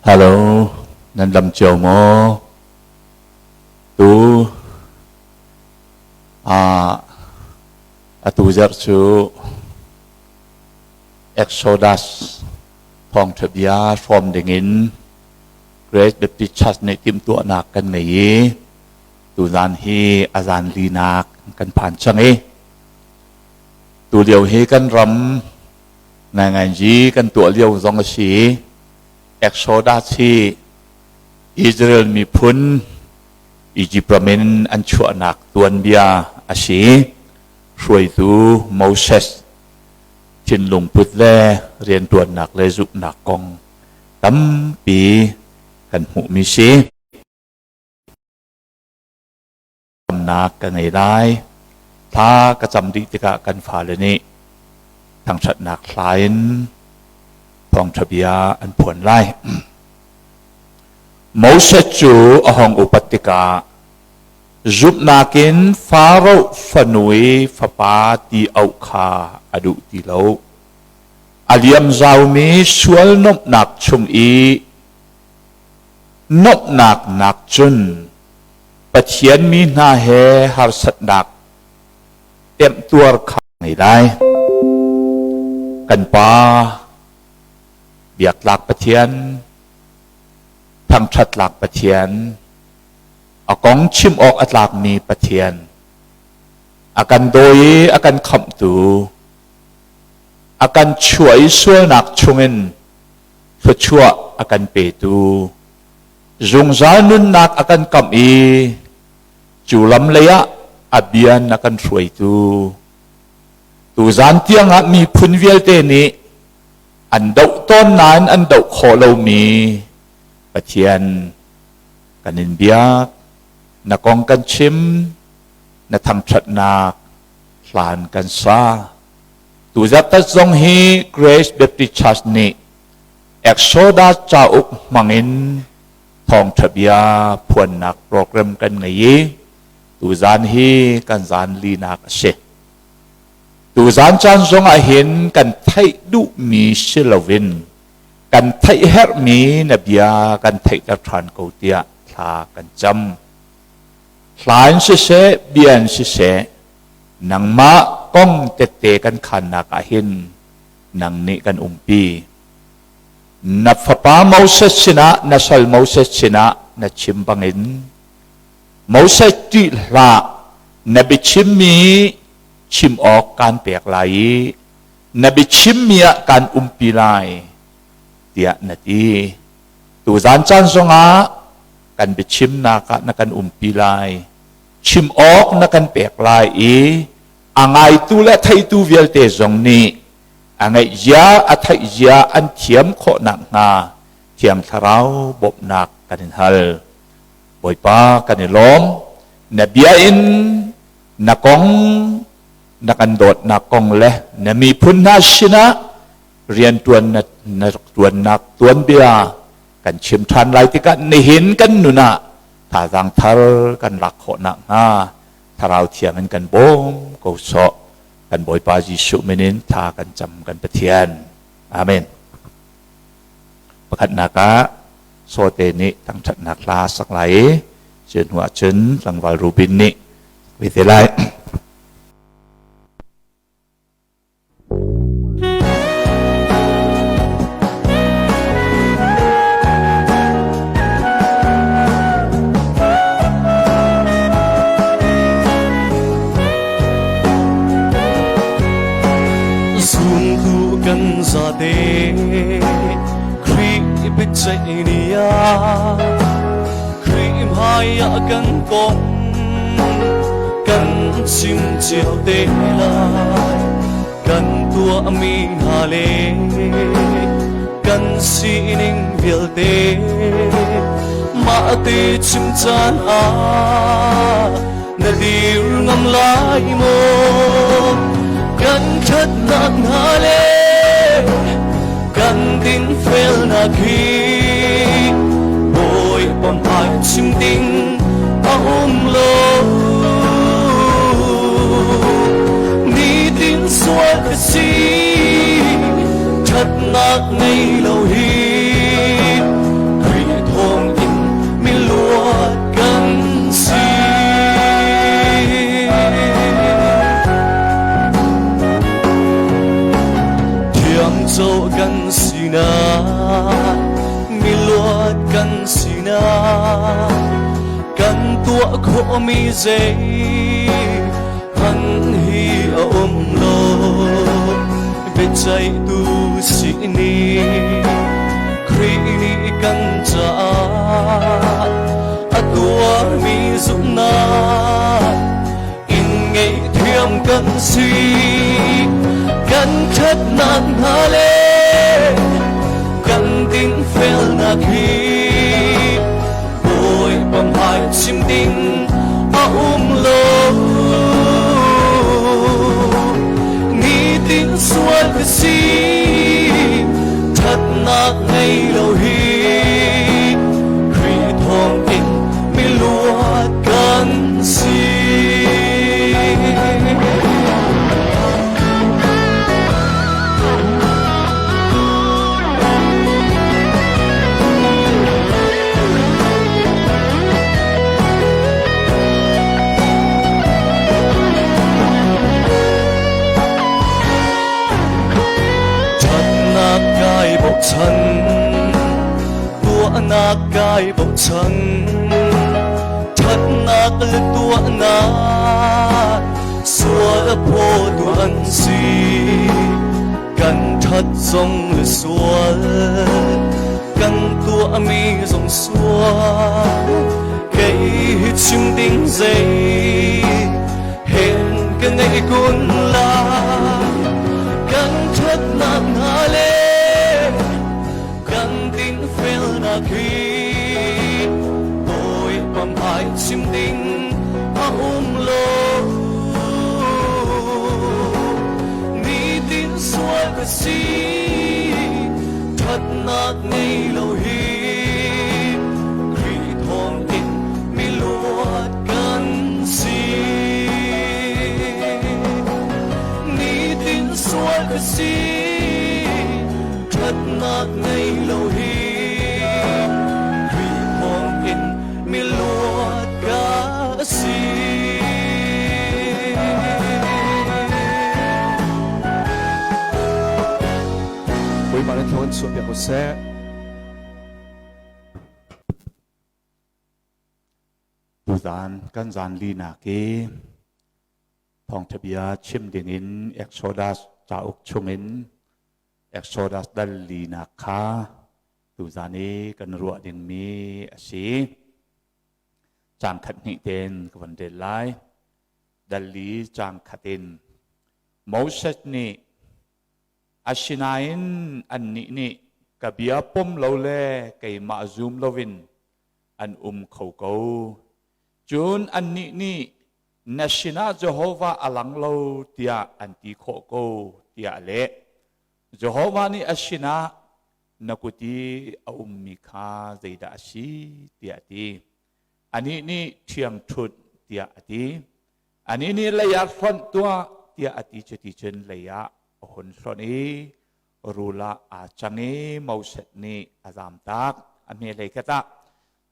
Hello, nan dam cio maw? Tu atu zarh cu Exodus thawngṭha bia hrawm dingin Grace Baptist Church nih timhtuahnak kan ngei i tuzan hi a zan linak kan phan cang i tulio hi kan ram ngaingainzi kan tuah lio zong a si i Exodus hi Israel miphun Egypt ram in an chuahnak tuanbia a si. Hruaitu Moses thinlung put le rianṭuannak le zumhnak kong tampi kan hmuhmi si. Nak ka ngei lai. Thla ka cam dih tikah kan fale nih thangṭhatnak hla in thawngṭha bia an phuan lai. Moses cu a hung upat tikah zumhnak in Faraoh fanu i fapa ti auh kha a duh ti lo. A liam zaumi sual nuamhnak chung i nuamhnak nakcun Pathian mi hna he harsatnak temtuar kha ngei lai. Kan Pa, biaktlak Pathian, thangṭhattlak Pathian, a kong chim awk a tlakmi Pathian, a kan dawi i a kan khamhtu, a kan chuah i sualnak chungin thluachuah a kan petu, zungzal nunnak a kan kamh i cu lam lei ah a bian a kan hruaitu tuzan tiangah miphun vialte nih an doh tawn nain an doh khawh lomi Pathian kan in biak na kong kan chim na thangṭhatnak hlan kan sa tuzat zong hi Grace Baptist Church nih Exodus cauk hmangin thawngṭha bia phuannak program kan ngei i tuzan hi kan zan linak a si. Tuzan caan zong ah hin kan theih duhmi si loin kan theih herhmi na bia kan theihter ṭhan ko tiah thla kan cam. Hla in siseh, bia in siseh, nangmah kong tette kan khannak ah hin nang nih kan umpi. Na fapa Moses sinah, na sal Moses sinah na chim bangin, Moses ṭih hlah, na biachimmi chim awk kaan pek lai i na biachimmi ah kaan umpi lai, tiah na ti. Tuzan caan zongah kan biachimnak ah na kan umpi lai, chim awk na kan pek lai i a ngaitu le theitu vialte zong nih a ngeihzia a theihzia an thiam khawh nakhnga Thiang Thlarau bawmhnak kan in hal. Bawipa kan i lawm. Na bia in na kong na kan dawtnak kong le na miphun hna sinah rianṭuan na, na rak ṭuannak tuanbia kan chim ṭhan lai tikah nihin kan nun ah thazaang thar kan lak khawh nakhnga Thlarau Thiang in kan bawm ko sawh. Kan Bawipa Jesuh min in thla kan cam kan Pathian. Amen. Pakhatnak ah Sawte nih thangṭhatnak hla sak lai i cu hnu ah cun tlangval Rubin nih ve te lai. Zumtu kan zate Khrih biaceih ni ah Khrih hmai ah kan kong kan chim cio te lai kan tuahmi hna le kan sining vialte mah te chim caan ah na dir ngam lai maw kan ṭhatnak hna le kan dinfelnak hi Bawipa hmai chim ding a um lo nitin sual ka si ṭhatnak ngei lo hi. kan sinak, miluat kan sinak, kan tuah khawhmi zei hmanh hi a um lo. Biaceihtu sihni Khrih nih kan caah a tuarmi zumhnak in ngaihthiam kan si. Kan ṭhatnak hna le kan dinfelnak hi Bawipa hmai chim ding a um lo. Nitin sual ka si, ṭhatnak ngei lo hi Khrih thawngin miluat kan si. Ṭhatnak kai bochan, tuahnak kai bochan, ṭhatnak le tuahnak sual phawtu an si. Kan ṭhat zong le sual, kan tuahmi zong sual, kei hi chim ding zei hen ka ngei kun lai. Kan ṭhatnak hna le kan dinfelnak hi Bawipa hmai chim ding a um lo. Nitin sual ka si, ṭhatnak ngei lo hi Khrih thawngin miluat kan si. Nitin sual ka si, ṭhatnak ngei lo hi Khrih thawngin miluat ka si. Bawipa nih thawng in chuahpiak ko seh. Tuzaan kan zan linak i thawngṭha bia chim dingin Exodus cauk chungin Exodus dal linak kha tuzaan i kan ruah dingmi a si. Caang khat hnih tein ka van rel lai. Dal li caang khat in Moses nih asinain annih nih ka bia pom lo le keimah zum loin an um kho ko. Cun annih nih na sinah Jehovah a lang lo tiah an ti khawh ko tiah a leh. Jehovah nih a sinah na kut i a ummi kha zeidah a si tiah a ti. Anih nih ṭhiangṭhunh tiah a ti. Anih nih lei ah hlonh tuah tiah a ti. Cuticun lei ah a hun hlonh i rul ah aa cang i Moses nih a zamtak. A hmehlei khat ah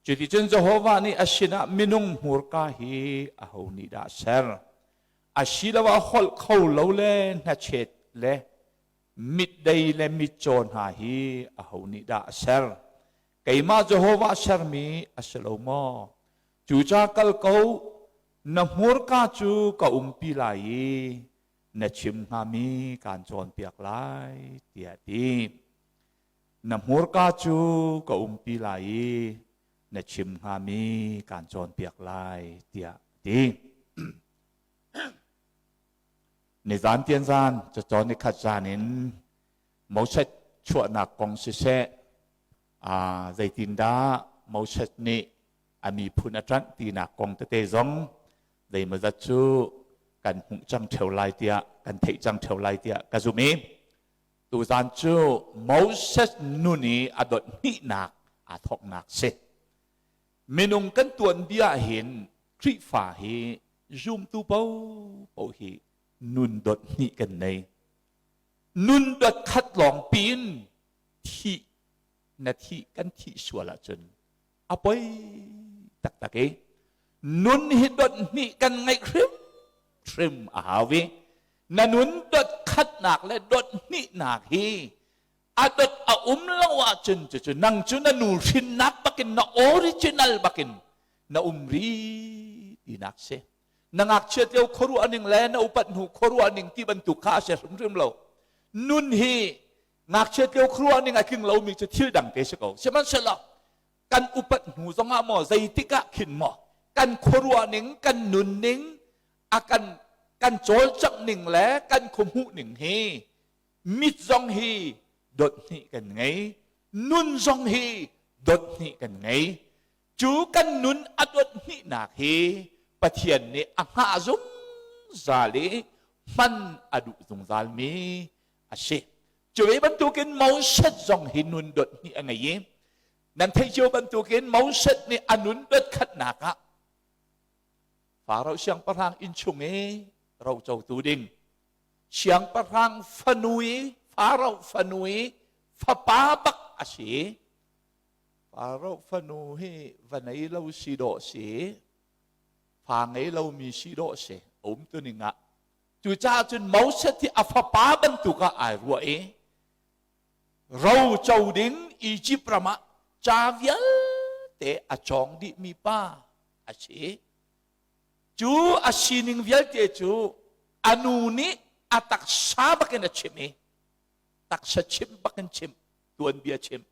cuticun Jehovah nih a sinah minung hmurka hi aho nih dah a ser? Asiloah holh kho lo le hnachet le mitdei le mitcaw hna hi aho nih dah a ser? Keimah Jehovah sermi a si lo maw? Cucaah kal ko, na hmurka cu ka umpi lai i na chim hngami kaan cawnpiak lai, tiah a ti. Na hmurka cu ka umpi lai i na chim hngami kaan cawnpiak lai, tiah a ti. Nizan tian zan cacawn nikhat zan in Moses chuahnak kong siseh, zeitindah Moses nih a miphun a ṭanh tinak kong tete zong zeimawzat cu kan hmuh cang ṭheo lai tiah kan theih cang ṭheo lai tiah ka zumh i tuzan cu Moses nun i a dot hnihnak aa thawknak si. Minung kan tuanbia hin Khrihfa hi zumtu paohpaoh hi nun dot hnih kan nei. Nun dot khat lawng piin thih na thih kan thih sual ahcun a poi taktak i nun hi dot hnih kan ngeih hrimhrim a hau i na nun dot khatnak le dot hnihnak hi. A dot a um lo ahcun cucu nang cu na nu hrinnak bakin na original bakin na um ri tinak si. Na ngakchiat lio khuaruah ning le na upat hnu khuaruah ning ti bantuk kha a si hrimhrim lo. Nun hi ngakchiat lio khuaruah ning a tling lomi cu thil dang te si ko. Sihmanhsehlaw kan upat hnu zongah maw zeitik ah khin maw kan khuaruah ning kan nun ning a kan kan cawlcangh ning le kan khuahmuh ning hi mit zong hi dot hnih kan ngei nun zong hi dot hnih kan ngei cu kan nun a dot hnihnak hi Pathian nih a hngah zungzal i hman a duh zungzal mi a si cu ve bantukin Moses zong hi nun dot hnih a ngei i nan theih cio bantukin Moses nih a nun dot khatnak ah Faro siangpahrang inn chung i rocotu ding siangpahrang fanu i Faro fanu i fapa bak a si. Faro fanu hi va nei lo si dawh si, fa ngei lomi si dawh si, a um tu ning ah. Cucaah cun Moses hi a fapa bantuk ah ai ruah i ro co ding Egypt ram ah ca vialte a cawng dihmi pa a si. Cu a sining vialte cu a nu nih a taksa bakin a chimh i taksa chimh bakin chimh tuanbia chimh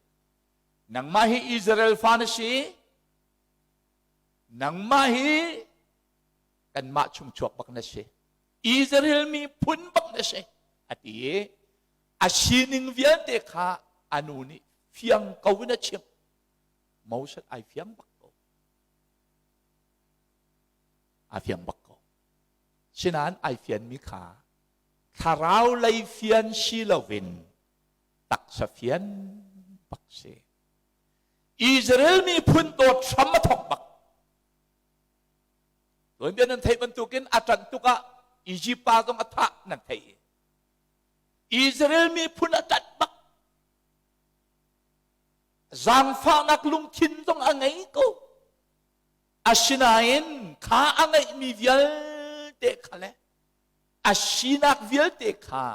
nangmah hi Israel fa na si nangmah hi kanmah chungchuak bak na si Israel miphun bak na si a ti i a sining vialte kha a nu nih fiang ko in a chimh Moses ai fiang bak ko a fiang bak ko sinain ai fianmi kha thlarau lei fian si loin taksa fian bak si Israel miphun dawt hram a thawk bak Tuanbia nan theih bantukin a ṭanh tuk ah Egypt pa zong a thah nan theih Israel miphun a ṭanh bak zaangfahnak lungthin zong a ngei ko Asinain kha a ngeihmi vialte kha le a sinak vialte kha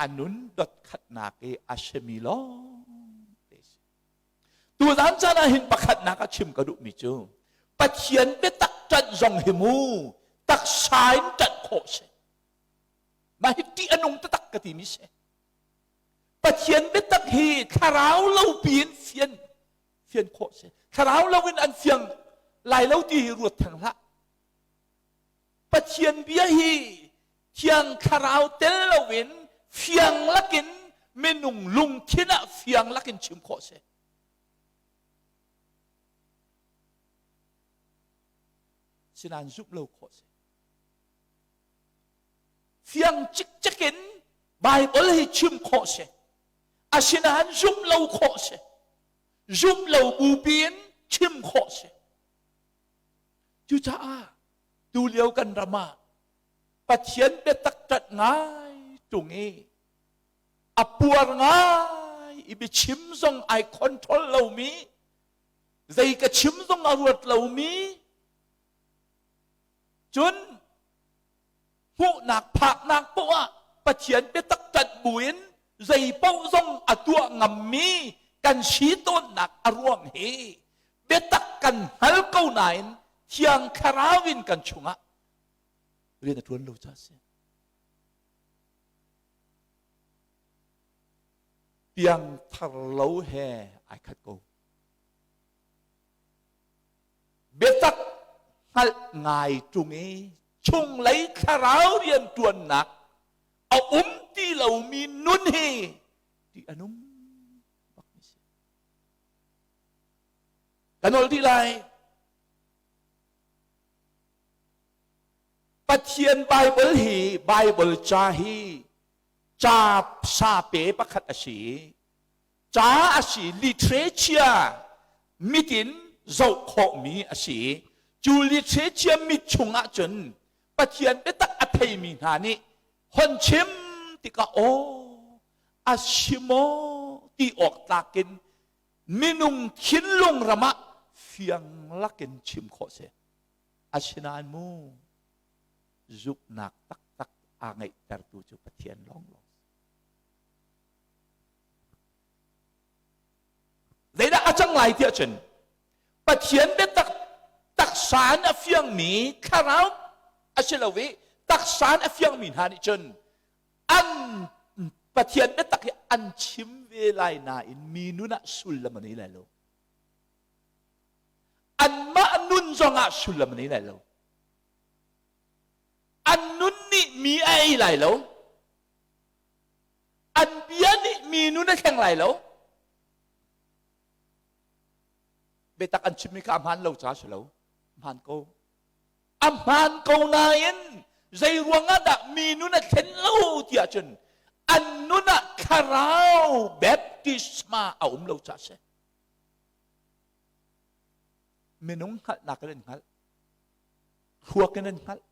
a nun dotkhatnak i a simi lawng te si. Tuzan caan ah hin pakhatnak a chim ka duhmi cu Pathian biatak ṭanh zong hi mu taksa in ṭanh khawh si. Mah hi ṭih a nung taktak ka timi si. Pathian biatak hi thlarau lo piin fian fian khawh si thlarau lo in an fiang lai lo ti hi ruat theng hlah pathian bia hi thiang thlarau tel lo in fiang lakin minung lungthin ah fiang lakin chim khawh si sinain zumh lo khawh si fiang cikcek in Bible hi chim khawh si asinain zumh lo khawh si zumh lo bupi in chim khawh si cucaah tulio kan ram ah Pathian biatak ṭanh ngai ṭung i a puar ngai i biachim zong ai control lomi zei ka chim zong a ruat lomi cun hmuhnak phaknak poah ah Pathian biatak ṭanh buin zei paoh zong a tuah ngammi kan si tawnnak a ruang hi biatak kan hngal ko nain Thiang Thlarau in kan chungah rian a ṭuan lo ca a si. Piangthar lo he ai khat ko. Biatak hngalh ngai ṭung i chunglei thlarau rianṭuannak a um ti lomi nun hi ṭih a nung bakmi si. Ka nawl dih lai. Pathian Bible hi Bible ca hi ca sape pakhat a si i ca a si literature mit in zoh khawhmi a si cu literature mit chungah cun Pathian biatak a theimi hna nih hon chim tikah aw a si maw ti awk tlak in minung thinlung ram ah fiang lakin chim khawh si asinain mu zumhnak taktak aa ngeihtertu cu Pathian lawnglawng. a cang lai tiah cun Pathian biatak taksa in a fiangmi thlarau a si lo i taksa in a fiangmi hna nih cun an Pathian biatak hi an chim ve lai nain mi nun ah sullam a nei lai lo. Anmah nun zongah sullam a nei lai lo. An nun nih mi a ei lai lo. An bia nih mi nun a thleng lai lo. Biatak an chimmi kha a hmaan lo ca si lo. Hmaan ko. A hmaan ko nain zei ruangah dah mi nun a thlen lo tiah cun an nun ah thlarau baptisma a um lo ca si. Minung hngalhnak in an hngalh. Thluak in an hngalh.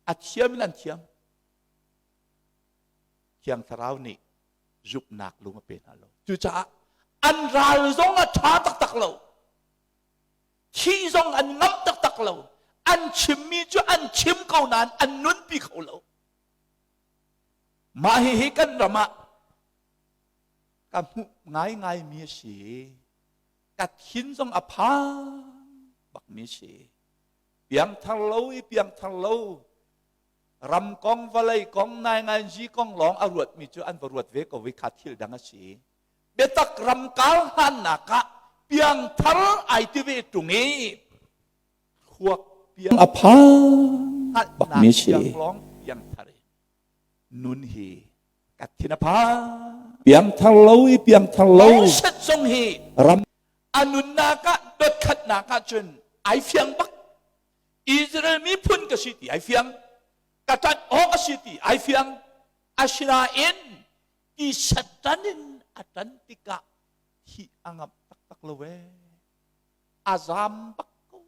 A thiam in an thiam. Thiang Thlarau nih zumhnak lung a pe hna lo. Cucaah an ral zong a ṭha taktak lo. Thih zong an ngamh taktak lo. An chimmi cu an chim ko nain an nunpi kho lo. Mah hihi kan ram ah ka hmuh ngaingaimi a si. Ka thin zong a phang bakmi a si. Piangthar lo i piangthar lo ram kong vawlei kong nainganzi kong lawng a ruatmi cu an va ruat ve ko i kha thil dang a si biatak ramkal hlannak ah piangthar ai ti ve ṭung i thluak piang a phang bakmi si lawng piangthar i nun hi ka thin a phang piangthar lo i piangthar lo set zong hi ram a nunnak ah dotkhatnak ah cun ai fiang bak Israel miphun ka si ti ai fiang ka ṭanh awk a si ti ai fiang asinain ti Satan in a ṭan tikah hi a ngamh taktak lo ee a zam bak ko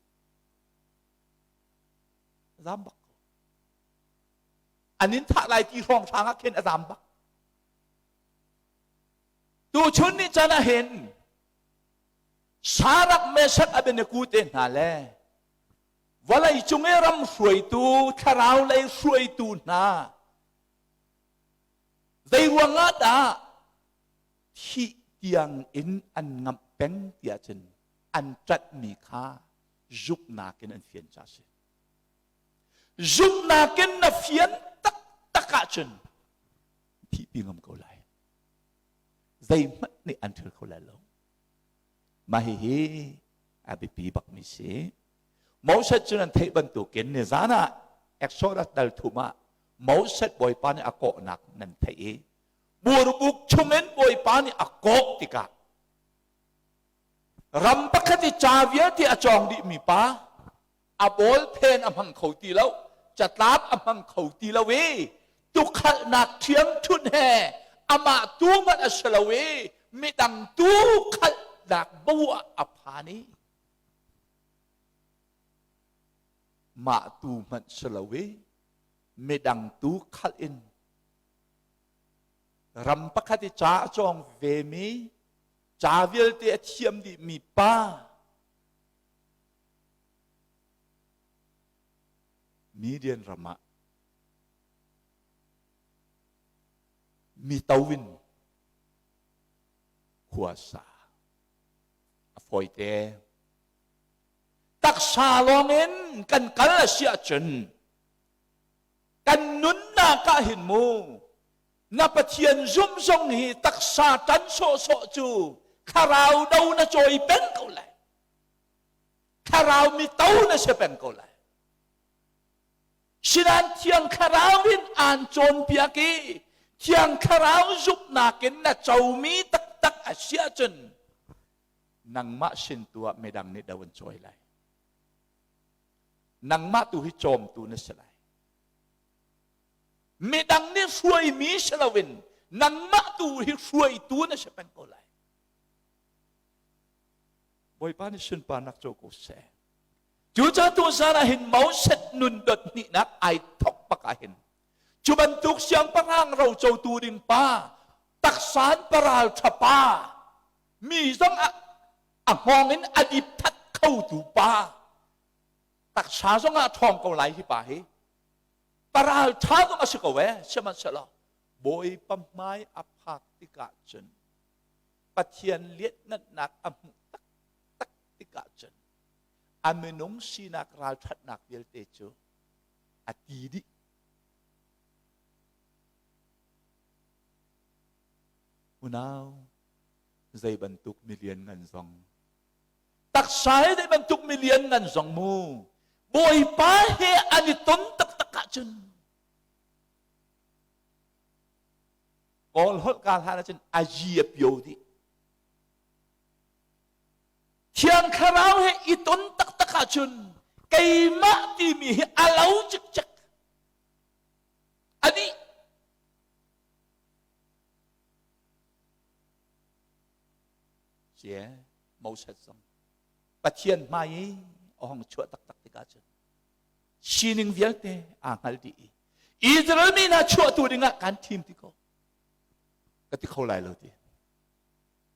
zam bak ko an in thah lai ti hrawng hrang ah khin a zam bak tuchun ni chan ah hin Sarak Mesak Abednego te hna le vawlei cung i ram hruaitu thlarau lei hruaitu hna zei ruangah dah thih tiang in an ngamh peng tiah cun an ṭanhmi kha zumhnak in an fian ca si. Zumhnak in na fian taktak ahcun thihpi ngam ko lai. Zeihmanh nih an ṭhil kho lai lo. Mah hihi a biapi bakmi si. Moses cu nan theih bantukin nizan ah Exodus dal thum ah Moses Bawipa nih a kawhnak nan theih i burbuk chungin Bawipa nih a kawh tikah ram pakhat i ca vialte a cawng dihmi pa a bawlphen a hmang kho ti lo catlap a hmang kho ti lo i tukhalhnak ṭhiangṭhunh he amah tu hmanh a si lo i midang tu khalhnak bo ah a phan i mah tu hmanh si lo i midang tu khalh in ram pakhat i ca a cawng vemi ca vialte a thiam dihmi pa Midian ram ah mi to in khua sa a fawite. Taksa lawng in kan kal a si ahcun kan nunnak ah hin mu na Pathian zumh zong hi taksa tan sawhsawh cu thlarau do na cawi peng ko lai. Thlarau mi to na si peng ko lai. Sinan Thiang Thlarau in aan cawnpiak i Thiang Thlarau zumhnak in na comi taktak a si ahcun nangmah sin tu ah midang nih do an cawi lai. Nangmah tu hi cawmtu na si lai. Midang nih hruaimi si loin nangmah tu hi hruaitu na si peng ko lai. Bawipa nih sunparnak co ko seh. Cucaah tuzaan ah hin Moses nun dot hnihnak ai thok bak ah hin cu bantuk siangpahrang rocotu ding pa taksan paral ṭha pa mi zong a a hngawng in a dip that khotu pa taksa zong ah ṭhawng ko lai hi pa hi paral ṭha zong a si ko ee sihmanhsehlaw Bawipa hmai a phak tikah cun. Pathian lianhngannak a hmuh taktak tikah cun a minung sinak ralṭhatnak vialte cu a ti dih. Unau, zei bantuk milian ngan zong taksa he zei bantuk milian ngan zong mu Bawipa he an i ton taktak ahcun Kawl holh ka hlan ahcun a yi a pio dih. Thiang Thlarau he i ton taktak ahcun keimah timi hi a lo cikcek. A dih. Cie, Moses zong Pathian hmai i a hong chuah taktak tikah cun sining vialte aa hngal dih i Israel mi hna chuahtu dingah kan thim ti ko ka ti kho lai lo ti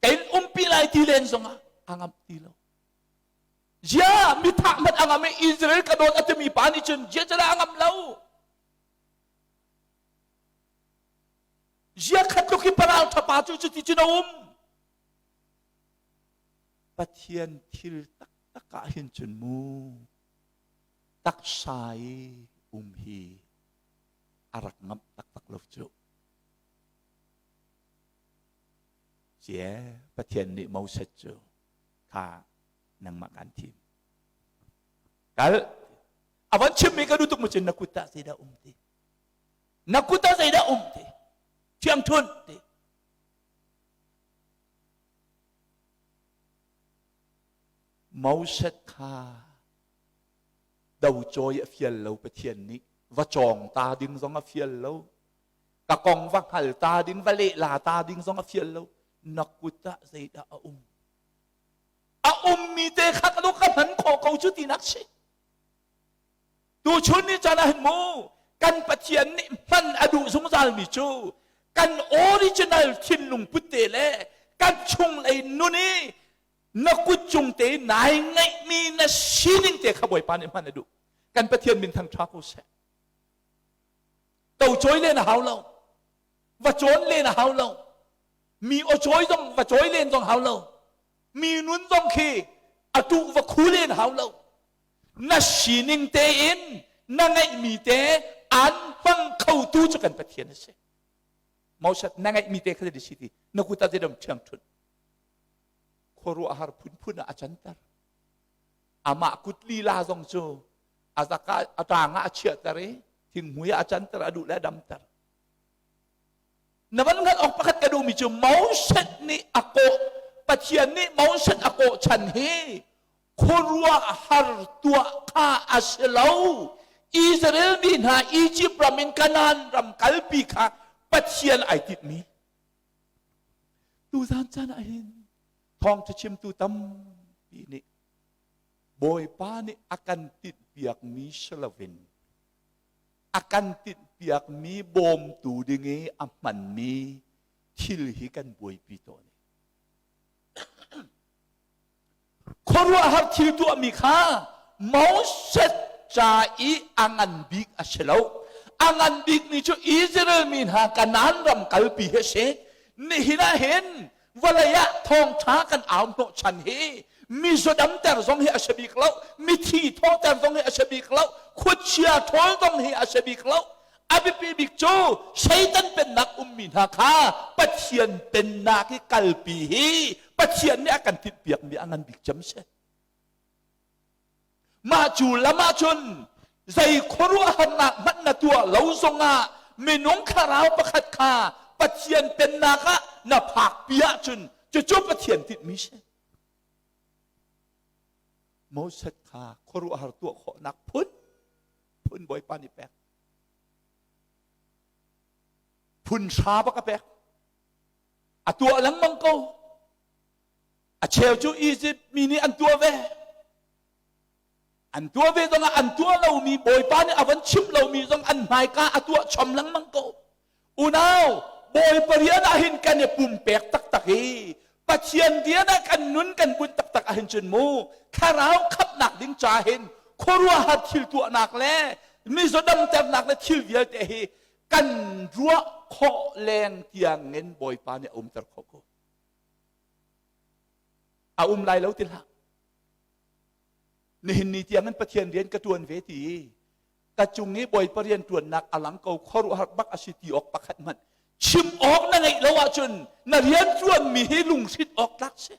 kain umpi lai ti len zongah a ngamh ti lo zia mi thah hmanh a ngam i Israel ka dawt a timi pa nih cun zia cala a ngam lo zia khat tluk hi paral thapa cu cuti cun a um Pathian thil taktak ah hin cun mu taksa i um hi a rak ngamh taktak lo cu. Cie Pathian nih Moses cu kha nangmah kan thim. Kal a van chimmi ka duh tuk mu cun na kut ah zeidah um ti. Na kut ah zeidah um ti. Thiangthunh ti. Moses kha docawi a fial lo Pathian nih va cawng ta ding zong a fial lo ka kong va hngal ta ding va lehla ta ding zong a fial lo na kut ah zeidah a um a ummi te kha ka ka hman khawh ko cu tinak si Tuchun ni caan ah hin mu kan Pathian nih hman a duh zungzalmi cu kan original thinlung put te le kan chunglei nun i na kut cung te nai ngeihmi na sining te kha Bawipa nih hman a duh. Kan Pathian min thang ṭha ko seh. To cawi len a hau lo. Va cawn len a hau lo. Mi aw cawi zong va cawi len zong hau lo. Mi nun zong khi a tuh va khu len hau lo. Na sining tein na ngeihmi te aan hmang khotu cu kan Pathian a si. Moses na ngeihmi te kha di si ti na kut ah zeidam ṭhiang ṭhun. Khuaruahhar phunphun ah a canter. Amah kut lila zong cu a zaka a ṭang ah a chiahter i thinghmui ah a canter a duh le a damter. Na van hngalh awk pakhat ka duhmi cu Moses nih a kawh Pathian nih Moses a kawh chan hi khuaruahhar tuah kha a si lo. Israel mi hna Egypt ram in Kanaan ram kalpi kha Pathian ai tinhmi. Tuzan caan ah hin thawngṭha chimtu tampi nih Bawipa nih a kan tinhpiakmi si loin a kan tinhpiakmi bawmtu ding i a hmanmi thil hi kan buaipi tawn. Khuaruahhar thil tuahmi kha Moses ca i a ngan bik a si lo. A ngan bikmi cu Israel mi hna Kanaan ram kalpi hi a si. Nihin ah hin vawlei ah thawngṭha kan au hnawhchan hi mizaw damter zong hi a si bik lo, mithi thawhter zong hi a si bik lo, khuachia ṭhawl zong hi a si bik lo. A biapi bik cu Satan pennak ummi hna kha Pathian pennak i kalpi hi Pathian nih a kan tinhpiakmi a ngan bik cem si. Mah cu lam ahcun zei khuaruahharnak hmanh na tuah lo zongah minung thlarau pakhat kha Pathian pennak ah na phakpi ahcun cucu Pathian tinhmi si. Moses kha khuaruahhar tuah khawhnak phun phun Bawipa nih pek. Phun hra bak a pek. A tuah lengmang ko. A cheu cu Egypt mi nih an tuah ve. An tuah ve zongah an tuah lomi Bawipa nih a van chimh lomi zong an hmaika a tuah chom lengmang ko. Unau, Bawipa rian ah hin kan i pumpek taktak i Pathian rian ah kan nun kan bunh taktak ahhin cun mu thlarau khamhnak ding ca hin khuaruahhar thil tuahnak le mizaw damternak le thil vialte hi kan ruah khawh leng tiangin Bawipa nih a umter khawh ko. A um lai lo ti hlah. Nihin ni tiang in Pathian rian ka ṭuan ve ti i ka cung i Bawipa rian ṭuannak a lang ko khuaruahhar bak a si ti awk pakhat hmanh chim awk na ngeih lo ahcun na rian ṭuanmi hi lunghrinh awk tlak si.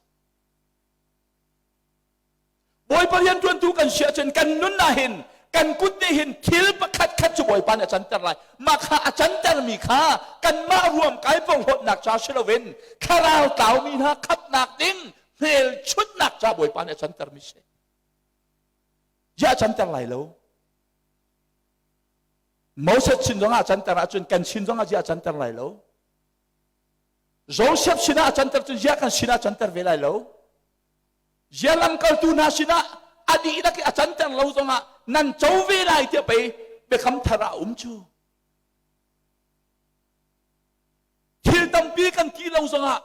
Bawipa rianṭuantu kan si ahcun kan nun ah hin kan kut nih hin thil pakhat khat cu Bawipa nih a canter lai. Mah kha a cantermi kha kanmah ruamkai porhlawtnak ca si loin thlarau tlaumi hna khamhnak ding hmelchunhnak ca Bawipa nih a cantermi si. Ziah a canter lai lo? Moses sin zongah a canter ahcun kan sin zongah ziah a canter lai lo? Joseph sinah a canter cun ziah kan sinah a canter ve lai lo? Ziah lamkaltu hna sinah a dihlak i a canter lo zongah nan co ve lai tiah pei biakam thar ah a um cu. Thil tampi kan ti lo zongah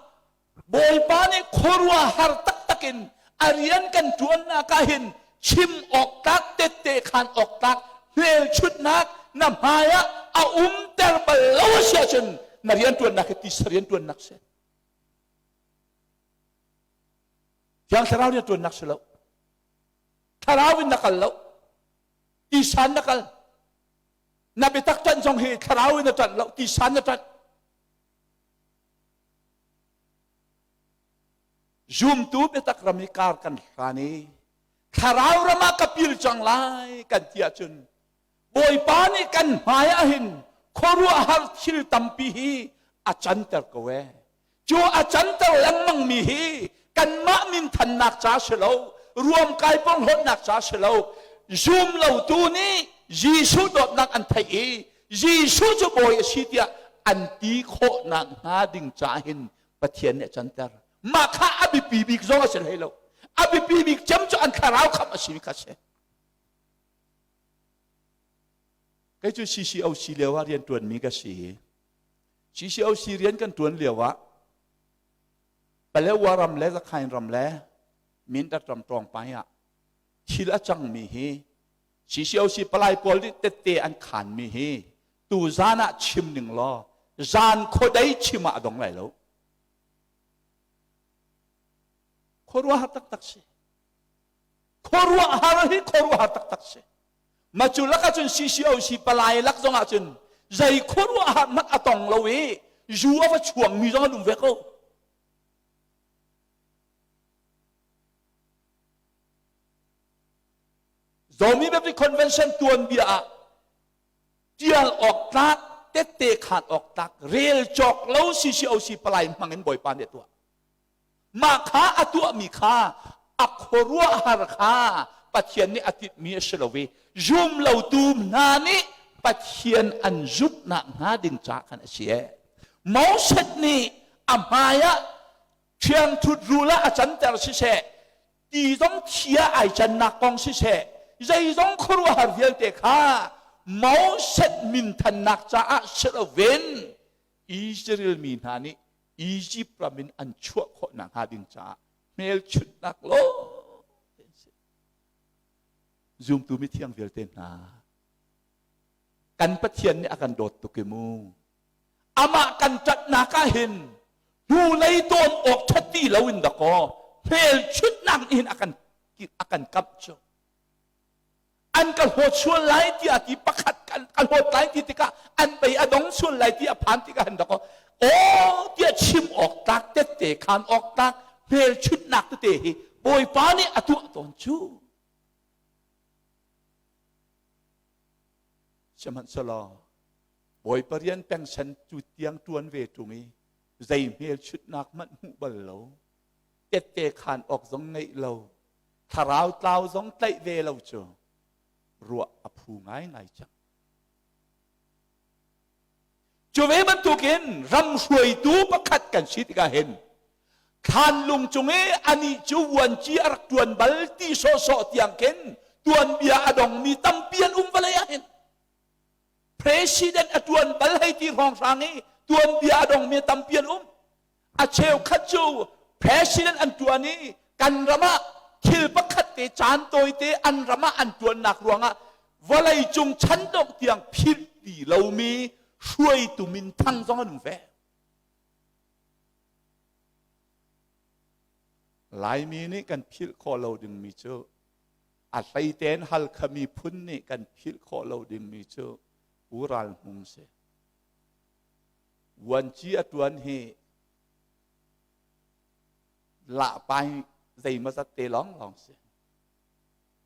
Bawipa nih khuaruahhar taktak in a rian kan ṭuannak ah hin chim awk tlak tette khan awk tlak hmelchunhnak na hmai ah a umter bal lo a si ahcun na rianṭuannak hi tisa rianṭuannak si. Thiang Thlarau rianṭuannak si lo. Thlarau in na kal lo. Tisa in na kal. Na biatak ṭanh zong hi thlarau in na ṭanh lo, tisa in na ṭanh. Zumtu biatak ram i kar kan hlan i thlarau ram ah ka pil cang lai kan ti ahcun Bawipa nih kan hmai ah hin khuaruahhar thil tampi hi a canter ko ee. Cu a canter lengmang mi hi kanmah minthannak ca si lo, ruamkai porhlawtnak ca si lo, zum lotu nih Jesuh dawtnak an theih i Jesuh cu bawi a si tiah an ti khawhnak hnga ding ca hin Pathian nih a canter. Mah kha a biapi bik zong a si hlei lo. A biapi bik cem cu an thlarau khamh a si kha si. Kei cu CCOC lio ah rian ṭuanmi ka si. CCOC rian kan ṭuan lio ah Palewa ram le Zakhain ram le Mindat ram ṭawngpai ah thil a cangmi hi CCOC palai pawl nih tette an khanmi hi tu zan ah chim ning law zan khuadei chim ah a dong lai lo. Khuaruahhar taktak si. Khuaruahhar hi khuaruahhar taktak si. Ma cu lak ahcun CCOC palai lak zong ahcun zei khuaruahhar hmanh a tong lo i zu a va chuangmi zong an um ve ko. Zomi Baptist Convention tuanbia ah tial awk tlak tette khan awk tlak rel cawk lo CCOC palai hmang in Bawipa nih a tuah. Mah kha a tuahmi kha a khuaruahhar kha Pathian nih a tinhmi a si lo i zum lotu hna nih Pathian an zumhnak hnga ding ca khan a si ee. Moses nih a hmai ah ṭhiangṭhut rul ah a canter siseh ti zong thia ai cannak kong siseh zeizong khuaruahhar vialte kha Moses minthannak caah si loin Israel mi hna nih Egypt ram in an chuah khawh nakhnga ding caah hmelchunhnak lawng an si. Zumtu mithiang vialte hna kan Pathian nih a kan dawt tuk i mu. Amah kan ṭatnak ah hin hnulei tawn awk ṭhat ti loin dakaw hmelchunhnak nih hin a kan a kan kamh cu. An ka hlawt sual lai tiah ti pakhat kan ka hlawt lai ti tikah an bei a dong sual lai ti a phan tikah hin dakaw aw tiah chim awk tlak tette khan awk tlak hmelchunhnak tete hi Bawipa nih a tuah tawn cu. Sihmanhsehlaw Bawipa rian pengsan cu tiang ṭuan ve ṭung i zei hmelchunhnak hmanh hmuh bal lo, tette khaan awk zong ngeih lo, thlarau tlau zong tlaih ve lo cu ruah a phu ngaingai cang. Cu ve bantukin ram hruaitu pakhat kan si tikah hin thlanlung cung i anih cu vuanci a rak ṭuan bal ti sawhsawh tiang khin tuanbia a dongmi tampi an um vawlei ah hin president a ṭuan bal hei ti hrawnghrang i tuanbia a dongmi tampi an um a cheukhat cu president an ṭuan i kan ram ah thil pakhat te caan tawite an ram ah an ṭuannak ruangah vawlei cung chan dongh tiang philh ti lomi hruaitu minthang zong an um ve. Laimi nih kan philh khawh lo dingmi cu a hleitein Halkha miphun nih kan philh khawh lo dingmi cu Pu Ral Hmung si. Vuanci a ṭuan hi lahpai zeimawzat te lawnglawng si.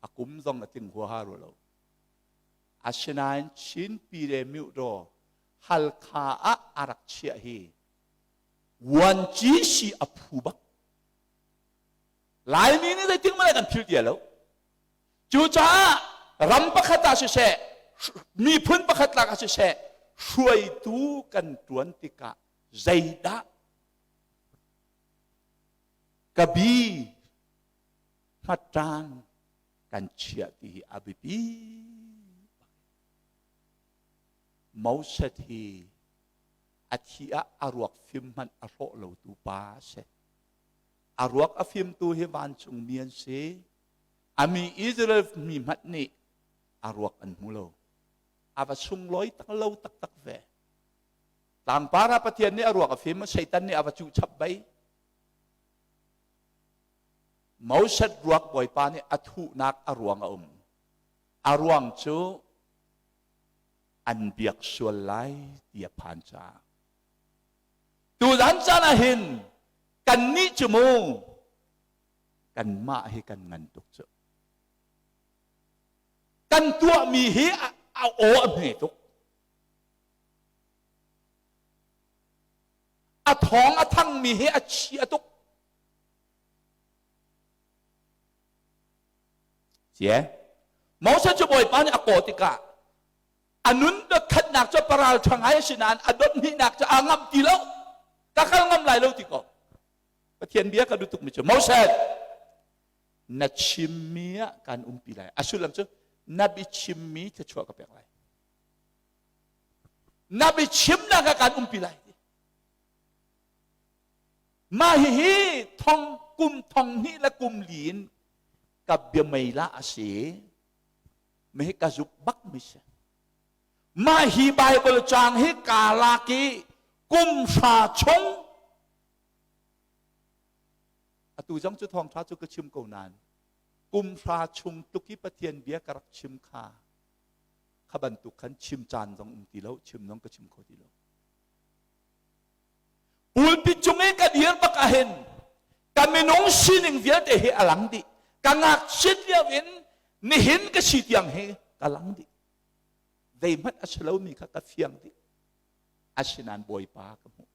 A kum zong a tling huaha rua lo. Asinain Chin Pile Myuhdaw Halkha ah a rak chiah hi vuanci si a phu bak. Laimi nih zeitik hmanh kan philh ti lo. Cucaah ram pakhat ah siseh, miphun pakhat lak ah siseh, hruaitu kan ṭuan tikah zeidah ka bi hmatṭang kan chiah ti hi a biapi. Moses hi a thi ah a ruak fim hmanh a hrawh lotu pa a si. A ruak a fimtu hi vancungmi an si. A mi Israel mi hmanh nih a ruak an hmu lo. A va sunglawi tak lo taktak ve. Tlangpar ah Pathian nih a ruak a fim, Satan nih a va cuh chap bei. Moses ruak Bawipa nih a thuhnak a ruang a um. A ruang cu an biak sual lai ti a phan caah. Tuzan caan ah hin kannih cu mu kanmah hi kan ngan tuk cu. Kan tuahmi hi a aw a hme tuk. A thawng a thangmi hi a chia tuk. Cie. Moses cu Bawipa nih a kawh tikah a nun dot khatnak cu paral ṭha ngai a si nain a dot hnihnak cu aa ngamh ti lo. Ka kal ngam lai lo ti ko. Pathian bia ka duh tukmi cu Moses na chimmi ah kan umpi lai. A sullam cu na biachimmi thluachuah ka pek lai. Na biachimnak ah kan umpi lai. Mah hihi thong kum thong hnih le kum li in ka biamei la a si. Mah ka zuk bak mi si. Mah hi Bible caang hi kaa lak i kum hra chung atu zong cu thawngṭha cu ka chim ko nain kum hra chung tuk i Pathian bia ka rak chim kha kha bantuk khan chim caan zong um ti lo chim zong ka chim kho ti lo Pulpit cung i ka dir bak ahhin ka minung sining vialte hi a lang dih. Ka ngakchiat lio in nihin ka si tiang hi ka lang dih. Zeihmanh a si lomi kha ka fiang dih. Asinain Bawipa ka hmuh.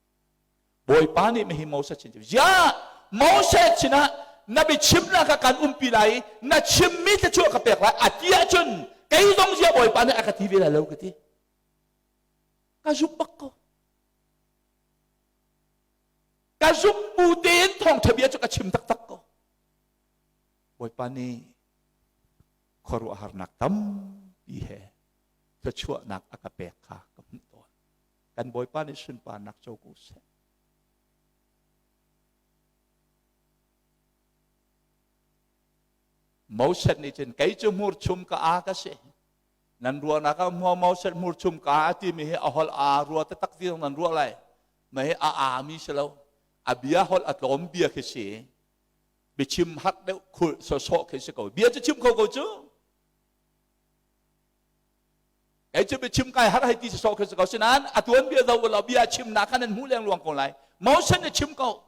Bawipa nih mihi Moses sin ziah Moses sinah na biachimnak kha kan umpi lai i na chimmi thluachuah ka pek lai a ti ahcun kei zong ziah Bawipa nih a ka ti ve lai lo ka ti. Ka zumh bak ko. Ka zumh bu tein thawngṭha bia cu ka chim taktak ko. Bawipa nih khuaruahharnak tampi he thluachuahnak a ka pek kha ka hmuh tawn. Kan Bawipa nih sunparnak co ko seh. Moses nih cun kei cu hmurchum ka a ka si. Nan ruahnak ah hmuam Moses hmurchum ka a timi hi a holh aa rua taktak ti nan ruah lai. Mah hi a aami si lo. A bia holh a tlawm bia khi si. Biachim hak deuh khulh sawsawh khi si ko. Bia cu chim kho ko cu. Kei cu biachim kai har hei ti sawsawh khi si ko. Sinain a tuan bia zoh law bia chimnak kha nan hmuh lengluang ko lai. Moses nih chim ko.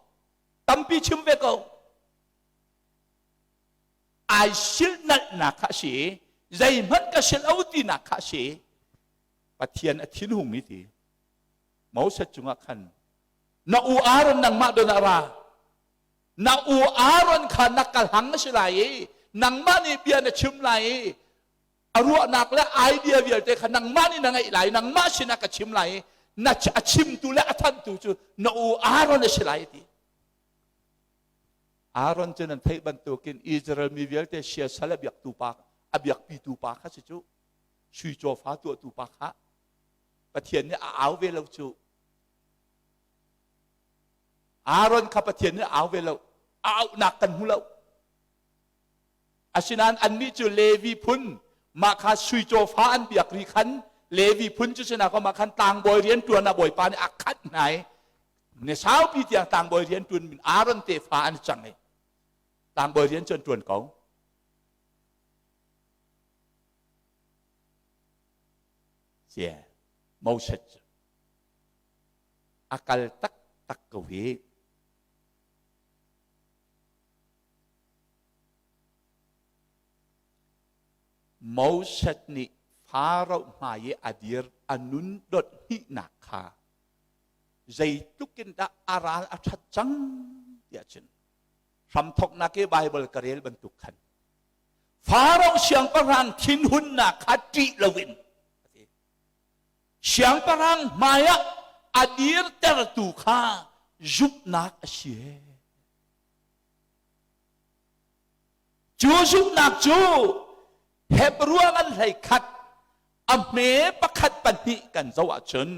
Tampi chim ve ko. Ai silhnalhnak kha a si i zeihmanh ka sil lo tinak kha a si. Pathian a thinhung i ti. Moses cungah khan na u Aaron nangmah don ah ra. Na u Aaron kha na ka hlang a si lai i nangmah nih bia na chim lai i a ruahnak le idea vialte kha nangmah nih na ngeih lai nangmah sinah ka chim lai i na a chimtu le a thanhtu cu na u Aaron a si lai a ti. Aaron cu nan theih bantukin Israel mi vialte siasal a biaktu pa a biakpitu pa kha si cu sui cawfa tuahtu pa kha Pathian nih a au ve lo cu Aaron kha Pathian nih a au ve lo a auhnak kan hmu lo Asinain annih cu Levi phun mah kha sui cawfa an biak ri khan Levi phun cu sinah mah khan tlangbawi rian ṭuan ah Bawipa nih a khat hna i ni saupi tiang tlangbawi rian ṭuan min Aaron tefa an cang i. Tlangbawi rian cu an ṭuan ko. Cie, Moses cu a kal taktak ko hi. Moses nih Faro hmai i a dir a nun dot hnihnak kha zeitluk in dah a ral a ṭhat cang tiah cun hramthawknak i Baibal ka rel bantuk khan Faro siangpahrang thinhunnak kha ṭih loin siangpahrang hmaiah a dirtertu kha zumhnak a si. Cu zumhnak cu Hebrew an hlei khat a hme pakhat pahnih kan zoh ahcun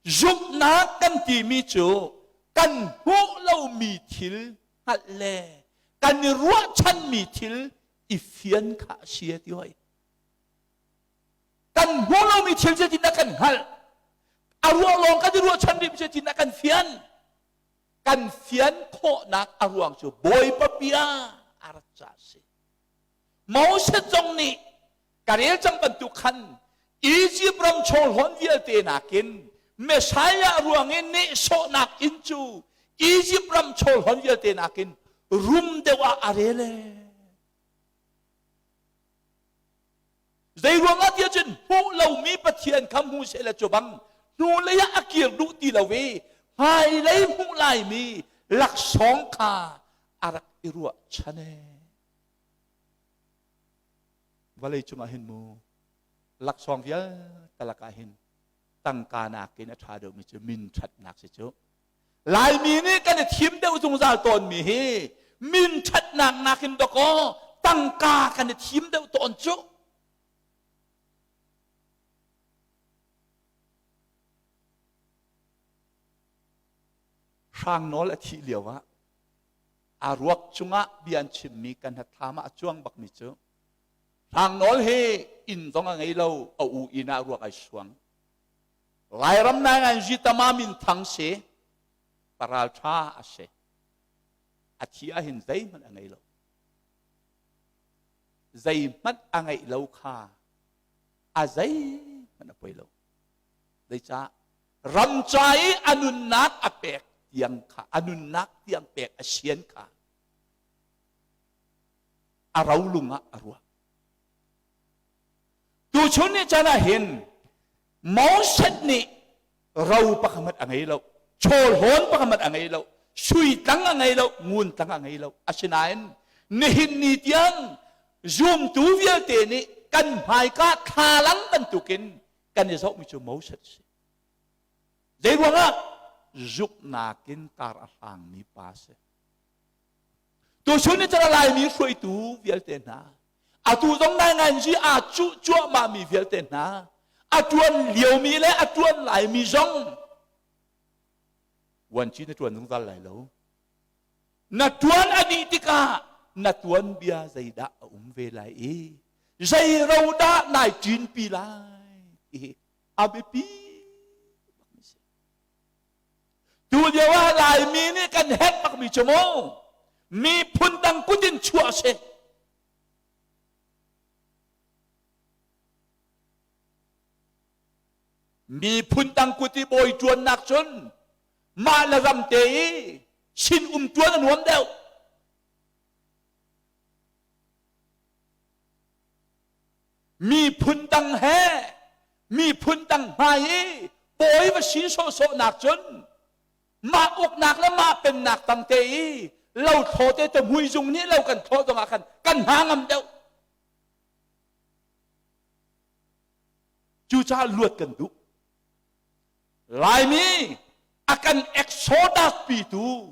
zumhnak kan timi cu kan hmuh lomi thil hngalh le kan i ruahchanmi thil i fian kha a si ti hoi. Kan hmuh lomi thil zeitin a kan hngalh a ruah lawng kan i ruahchan rih zeitin a kan fian kan fian khawhnak a ruang cu Bawipa bia a rat ca a si. Moses zong nih ka rel cang bantuk khan Egypt ram chawhlawn vialte nakin Messiah ruang in nehsawhnak inn cu Egypt ram chawhlawn vialte nakin rum deuh ah a rel ee. Zei ruangah tiah cun hmuh lomi Pathian kha hmu seh cu bang hnulei ah a kir duh ti lo i hmailei hmuh laimi laksawng kha a rak i ruahchan ee. Vawlei cungah hin mu laksawng vialte lakah hin tangka nakin a ṭha deuhmi cu min ṭhatnak si cu. Laimi nih kan i thim deuh zungzal tawnmi hi min ṭhatnak nakin dawkaw tangka kan i thim deuh tawn cu. Hrang Nawl a thih lio ah a ruak cungah bia an chimmi kan hnathlam ah a cuang bakmi cu Hrang Nawl hi inn zong a ngei lo a u inn ah ruak ai suang. Lairam naingan Zitama minthang si paral ṭha a si. A thi ahhin zeihmanh a ngei lo. Zeihmanh a ngeih lo kha a zeihmanh a poi lo. Zeicah ram ca i a nunnak a pek tiang kha a nunnak tiang pek a sian kha a rolung ah a ruah. Tuchun ni chan ah hin Moses nih ro pakhat a ngei lo, chawlhawn pakhat a ngei lo, sui tlang a ngei lo, ngun tlang a ngei lo. Asinain nihin ni tiang zumtu vialte nih kan hmaika thlalang bantukin kan i zohmi cu Moses a si. Zei ruangah zumhnak in kar a hlangmi pa a si. Tuchun ni chan Laimi hruaitu vialte hna atu zong ngainganzi aa cuh cuahmahmi vialte hna a ṭuan liomi le a ṭuan laimi zong vuanci na ṭuan zungzal lai lo na ṭuan a dih tikah na tuanbia zeidah a um ve lai i zei ro dah nai ṭinpi lai ti a biapi bakmi si tu lio ah Laimi nih kan herh bakmi cu mu miphun dang kut in chuah a si miphun dang kut i bawi ṭuannak cun mah le ram te i sin um ṭuan a nuam deuh miphun dang he miphun dang hmai i bawi va si sawhsawhnak cun mah uknak le mah pennak tang te i lo thlaw te te hmuizung nih lo kan thlawh zong ah khan kan hna ngam deuh cucaah luat kan duh Laimi a kan exodus pitu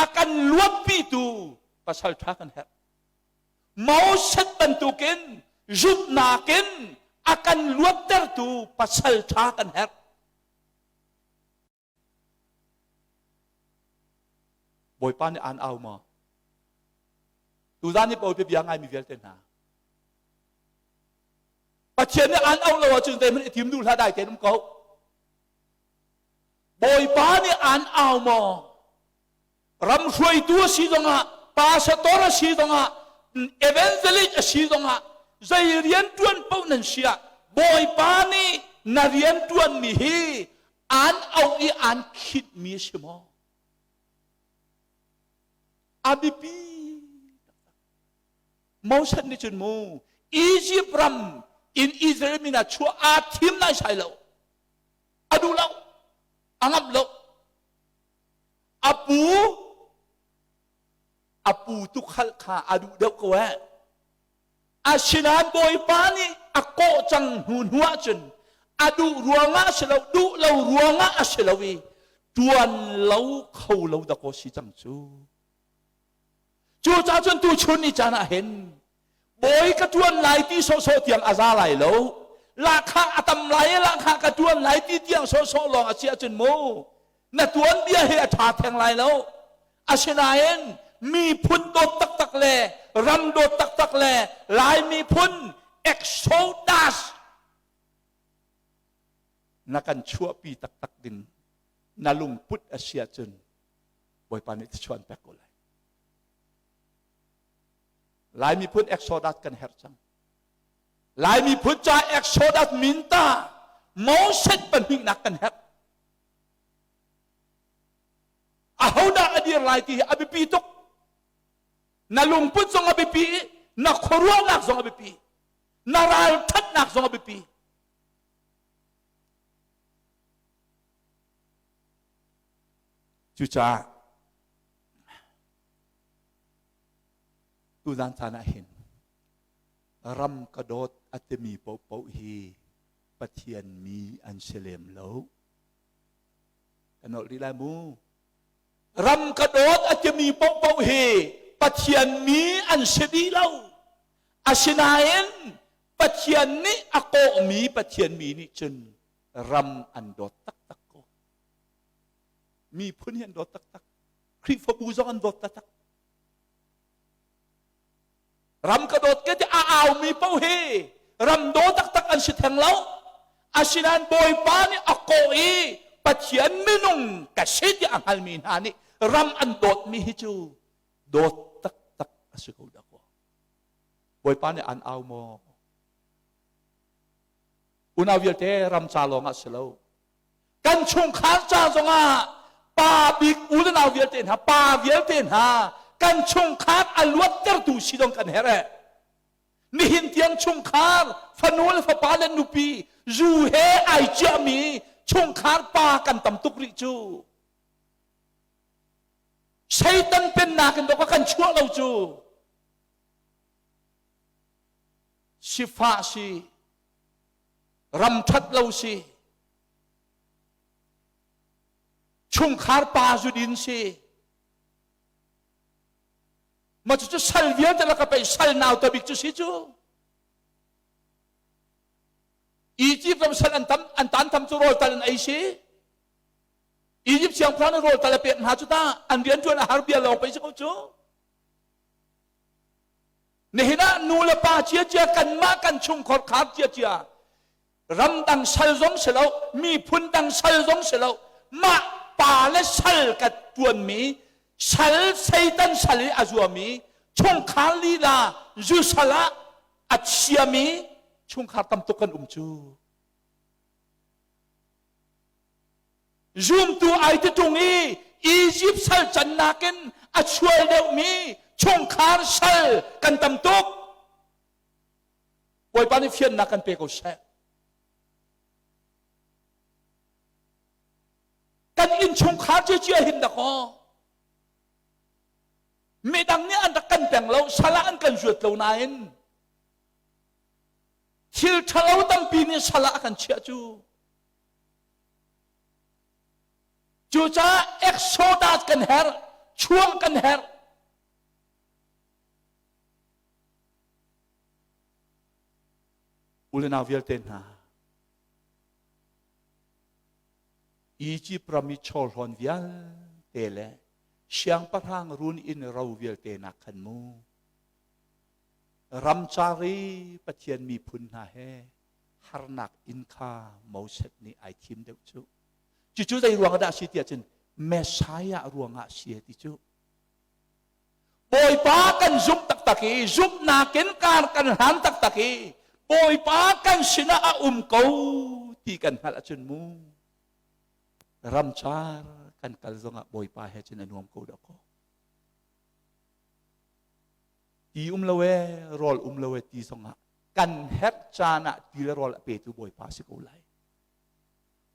a kan luatpitu pasal ṭha kan herh Moses bantukin zumhnak in a kan luattertu pasal ṭha kan herh Bawipa nih aan au maw? Tuzan i Bawipa bia ngaimi vialte hna. Pathian nih aan au lo ahcun zeihmanh i tim duh hlah dai tein um ko. Bawipa nih aan au maw? Ram hruaitu a si zongah, pastor a si zongah evangelist a si zongah zei rian ṭuan paoh nan si ah Bawipa nih na rian ṭuanmi hi aan auh i aan khinhmi a si maw? A biapi Moses nih cun mu Egypt ram in Israel mi hna chuah aa thim nai sai lo. A duh lo. A ngamh lo. A pu a pu tukhal kha a duh deuh ko eh. Asinain Bawipa nih a kawh cang hnu hnu ahcun a duh ruangah a si lo, duh lo ruangah a si lo i tuan lo kho lo dakaw si cang cu. Cucaah cun tuchun ni caan ah hin bawi ka ṭuan lai ti sawhsawh tiang a za lai lo. Lahkhah a tam lai i lahkhah ka ṭuan lai ti tiang sawhsawh lawng a si ahcun mu na tuan bia hi a ṭha theng lai lo. Asinain miphun dawt taktak le ram dawt taktak le Lai miphun exodus na kan chuahpi taktak ding na lungput a si ahcun Bawipa nih thluachuah an pek ko lai. Lai miphun Exodus kan herh cang. Lai miphun ca Exodus min ta Moses pahnihnak kan herh. Ahodah a dir lai ti hi a biapi tuk. Na lungput zong a biapi i na khuaruahnak zong a biapi. Na ralṭhatnak zong a biapi. Cucaah tuzan caan ah hin ram ka dawt a timi paohpaoh hi Pathian mi an si lem lo. Ka nolh rih lai mu. Ram ka dawt a timi paohpaoh hi Pathian mi an si dih lo. Asinain Pathian nih a kawhmi Pathian mi nih cun ram an dawt taktak ko. Miphun hi an dawt taktak. Khrihfabu zong an dawt taktak. Ram ka dawt ke ti a aumi paoh hi ram daw taktak an si theng lo. Asinain Bawipa nih a kawh i Pathian minung ka si ti a hngalmi hna nih ram an dawtmi hi cu dawt taktak a si ko dah kaw. Bawipa nih an au maw? Unau vialte ram ca lawng ah si lo. Kan chungkhar ca zongah pa bik u le nau vialte hna, pa vialte hna kan chungkhar a luattertu si dong kan herh eh. Nihin tiang chungkhar fanu le fapa le nupi zu he ai ciahmi chungkhar pa kan tam tuk rih cu. Satan pennak in dawk kan chuah lo cu. Sifah si, ram ṭhat lo si, chungkhar pa zudin si. Ma cucu sal vialte laka pei sal nauta bik cu si cu. Egypt ram sal an tam an tan tam cu rawl tal an ei si. Egypt siangpahrang nih rawl tal a pek hna cu ta an rian ṭuan a har bia lawng pei si ko cu. Nihin ah nu le pa ciacia kanmah kan chungkhar khar ciacia ramdang sal zong si lo miphun dang sal zong si lo mah pa le sal ka tuanmi sal satan sal i a zuami chungkhar lila zu sal ah a chiami chungkhar tam tuk kan um cu Zumtu ai ti ṭung i Egypt sal cannak in a chual deuhmi chungkhar sal kan tam tuk. Bawipa nih fiannak kan pe ko seh. Kan innchungkhar cia hin dakaw. Midang nih an rak kan peng lo, sal ah an kan zuat lo nain thil ṭhalo tampi nih sal ah a kan chiah cu. Cucaah Exodus kan herh, chuah kan herh. U le nau vialte hna, Egypt ram i chawhlawn vialte le siangpahrang run inn ro vialte nak khan mu ramcar i Pathian miphun hna he harnak inn kha Moses nih ai thim deuh cu. Cucu zei ruang dah a si tiah cun Messiah ruangah si ti cu. Bawipa kan zumh taktak i zumhnak in kar kan hlan taktak i Bawipa kan sinah a um ko ti kan hngalh ahcun mu ramcar kan kal zongah Bawipa he cun a nuam ko dah kaw. Ti um lo e, rawl um lo e ti zongah kan herh caan ah ti le rawl a petu Bawipa si ko lai.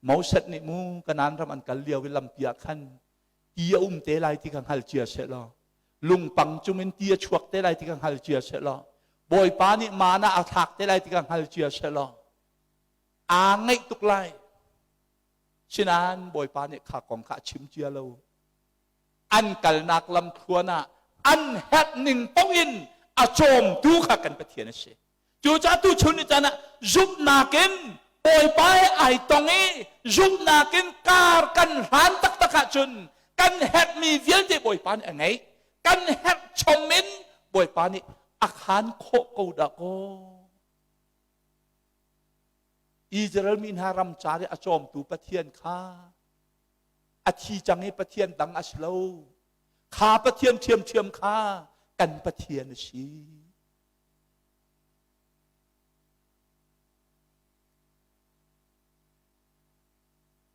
Moses nih mu Kanaan ram an kal lio i lampi ah khan ti a um te lai ti kha hngal cia seh law lungpang cungin ti a chuak te lai ti kha hngal cia seh law Bawipa nih mana a thlak te lai ti kha hngal cia seh law aa ngaih tuk lai. Sinain Bawipa nih kha kong kha a chim cia lo. An kalnak lamthluan ah an herh ning paoh in a cawmtu kha kan Pathian a si. Cucaah tuchun ni caan ah zumhnak in Bawipa he ai tong i zumhnak in kar kan hlan taktak ahcun kan herhmi vialte Bawipa nih a ngeih. Kan herh chom in Bawipa nih a khaan khawh ko dah kaw. Israel mi hna ram car i a cawmtu Pathian kha a thi cang i Pathian dang a si lo. Kha Pathian ṭhiamṭhiam kha kan Pathian a si.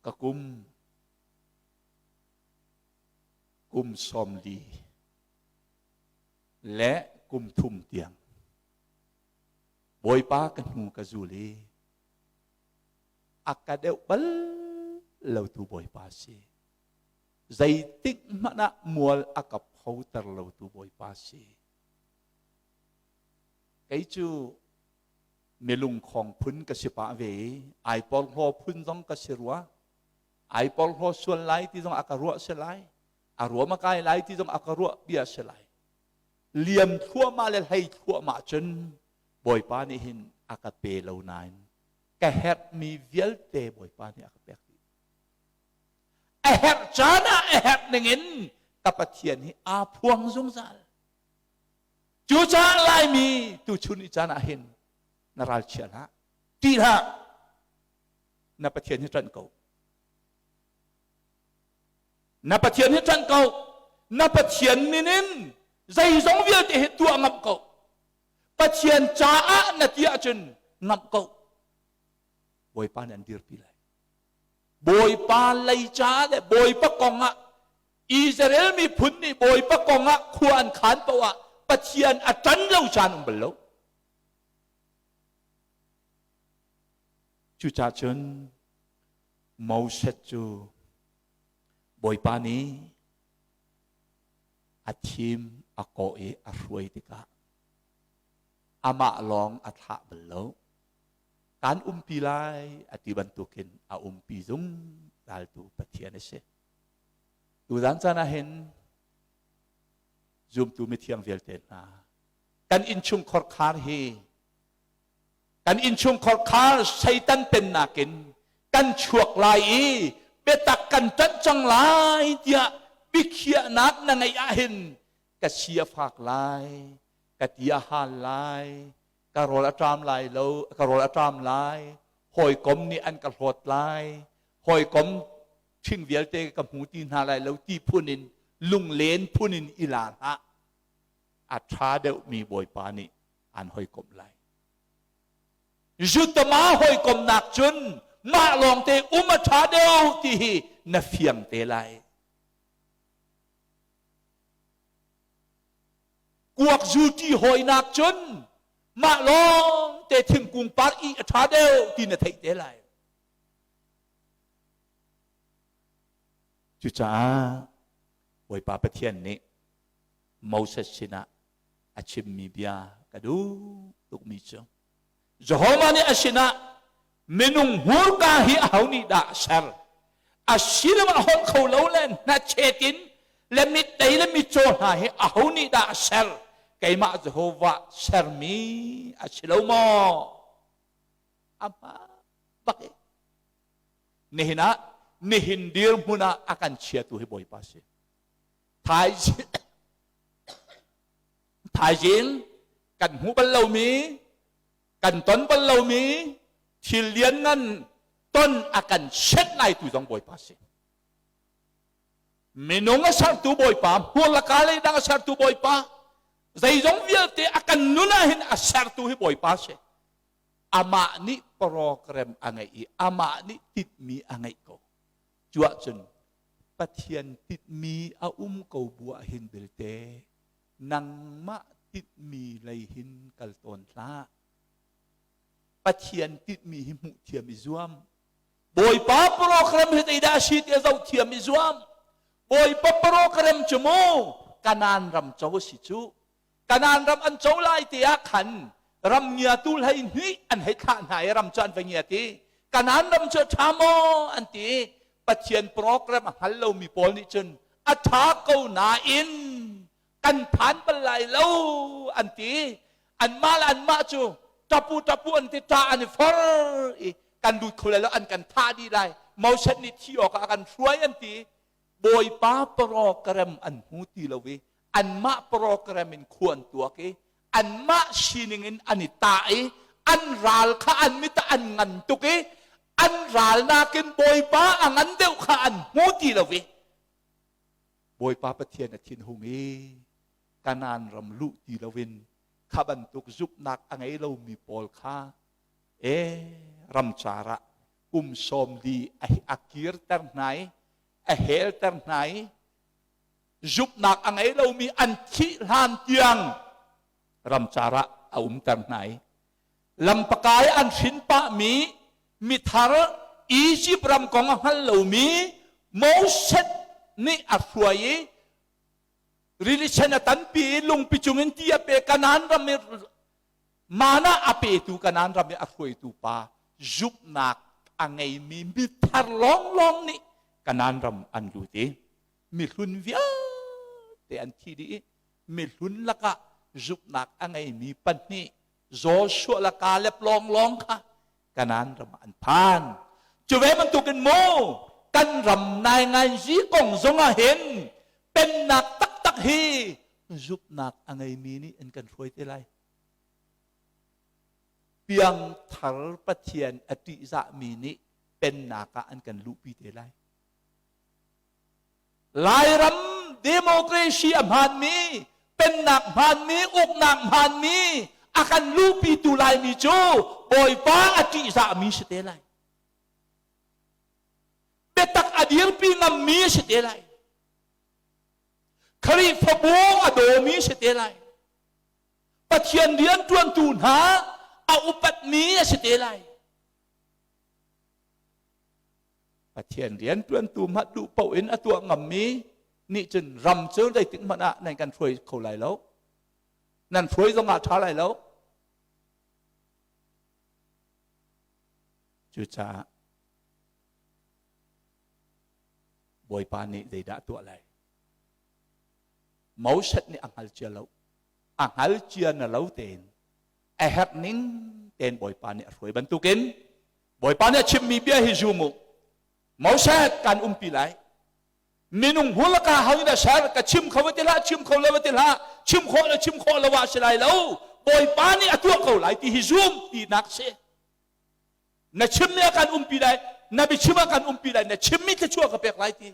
Ka kum kum 40 le kum thum tiang Bawipa ka hnu ka zul i a ka deuh bal lotu Bawipa si. Zeitik hmanh ah mual a ka photer lotu Bawipa si. Kei cu milungkhawng phun ka si pah ve i ai porhlaw phun zong ka si rua. Ai porhlaw sual lai ti zong a ka ruah si lai. A ruam a kai lai ti zong a ka ruah bia si lai. Liam thluahmah le hlei thluahmah cun Bawipa nih hin a ka pe lo nain ka herhmi vialte Bawipa nih a ka pek dih. A herh caan ah a herh ningin ka Pathian hi aa phuang zungzal. Cucaah Laimi tuchun i caan ah hin na ralchia hlah, ṭih hlah, na Pathian hi ṭanh ko. Na Pathian hi ṭanh ko. Na Pathian min in zeizong vialte hi tuah ngamh ko. Pathian caah na ti ahcun ngamh ko. Bawipa nih an dirpi lai. Bawipa lei caah le Bawipa kong ah Israel miphun nih Bawipa kong ah khua an khan paoh ah Pathian a ṭan lo caan um bal lo. Cucaah cun Moses cu Bawipa nih a thim a kawh i a hruai tikah amah lawng a thlah bal lo. Kaan umpi lai a ti bantukin a umpi zungzaltu Pathian a si. Tuzan caan ah hin zumtu mithiang vialte hna kan innchungkhar khar hi kan innchungkhar khar Satan pennak in kan chuak lai i biatak kan ṭanh cang lai tiah biakhiahnak na ngeih ahhin ka si a fak lai ka ti a hal lai ka rawl a ṭam lai lo ka rawl a ṭam lai hawikom nih an ka hlawt lai hawikom ṭhing vialte ka hmu ti hna lai lo ti phun in lunglen phun in i la hlah a ṭha deuhmi bawipa nih an hawikomh lai Jutama hawikomnak cun mah lawngte um a ṭha deuh ti hi na fiang te lai kuak zu ṭi hawinak cun mah lawngte thingkung par i a ṭha deuh ti na theih te lai Cucaah Bawipa Pathian nih Moses sinah a chimmi bia ka duh tukmi cu Jehovah nih a sinah minung hmurka hi aho nih dah a ser asiloah holh kho lo le hnachet in le mittei le mitcaw hna hi aho nih dah a ser keimah Jehovah sermi a si lo maw a hmaan bak i nihin ah nihin dirhmun ah a kan chiatu hi Bawipa si. Thaizing thaizing kan hmu bal lomi kan ton bal lomi thil lianngan ton a kan set lai tu zong Bawipa si. Minung a sertu Bawipa, hmur le ka lei dang a sertu Bawipa, zeizong vialte a kan nun ah hin a sertu hi Bawipa si. Amah nih program a ngeih i amah nih titmi a ngeih ko. Cu ahcun Pathian titmi a um ko bu ah hin belte nangmah titmi lei hin kal tawn hlah. Pathian titmi hi hmuh thiam i zuam. Bawipa program hi zeidah a si ti a zoh thiam i zuam. Bawipa program cu mu Kanaan ram co a si cu. Kanaan ram an co lai te ah khan ram ngiatu hlei hnih an hei thlah hna i ram cu an va ngiat i Kanaan ram cu a ṭha maw an ti. Pathian program a hngal lomi pawl nih cun a ṭha ko nain kan phan bal lai lo an ti. Anmah le anmah cu ṭapu ṭapu an ti ṭah an i for i kan lut kho lai lo an kan thah dih lai. Moses nih thi awkah a kan hruai an ti. Bawipa program an hmu ti lo i anmah program in khua an tuak i anmah sining in an i tah i an ral kha an mit ah an ngan tuk i an ral nakin Bawipa a ngan deuh kha an hmu ti lo i Bawipa Pathian a thinhung i Kanaan ram luh ti loin kha bantuk zumhnak a ngei lomi pawl kha e ramcar ah kum sawm li a kirter hna i a helter hna i zumhnak a ngei lomi an thih hlan tiang ramcar ah a umter hna i lampakai an hrin pahmi mithar Egypt ram kong a hngal lomi Moses nih a hruai i rili sen a tanpi i lungpi cungin ti a pe Kanaan ram i mana a petu Kanaan ram i a hruaitu pa zumhnak a ngeimi mithar lawnglawng nih Kanaan ram an lut i mihlun vialte an thi dih i mihlun lakah zumhnak a ngeimi pahnih Joshua le Caleb lawnglawng kha Kanaan ram ah an phan. Cu ve bantukin mu kan ram nainganzi kong zongah hin pennak taktak hi zumhnak a ngeimi nih an kan hruai te lai. Piangthar Pathian a ṭihzahmi nih pennak ah an kan luhpi te lai. Lairam democracy a hmaanmi, pennak hmaanmi, uknak hmaanmi a kan luhpitu Laimi cu Bawipa a ṭihzahmi si te lai. Biatak a dirpi ngammi a si te lai. Khrihfabu a dawmi si te lai. Pathian rianṭuantu hna a upatmi a si te lai. Pathian rianṭuantu hmanh duh paoh in a tuah ngammi nih cun ram cu zeitik hmanh ah nan kan hruai kho lai lo. Nan hruai zong ah ṭha lai lo. Cucaah Bawipa nih zeidah tuah lai? Moses nih a hngal cia lo. A hngal cia na lo tein a herh ning tein Bawipa nih a hruai bantukin Bawipa nih a chimmi bia hi zum u. Moses kan umpi lai. Minung hmur ka hau in a ser ka chim kho ti hlah chim kho lo ti hlah chim khawh le chim khawh lo ah si lai lo Bawipa nih a tuah ko lai ti hi zum tinak si. Na chimmi ah kan umpi lai na biachim ah kan umpi lai na chimmi thluachuah ka pek lai ti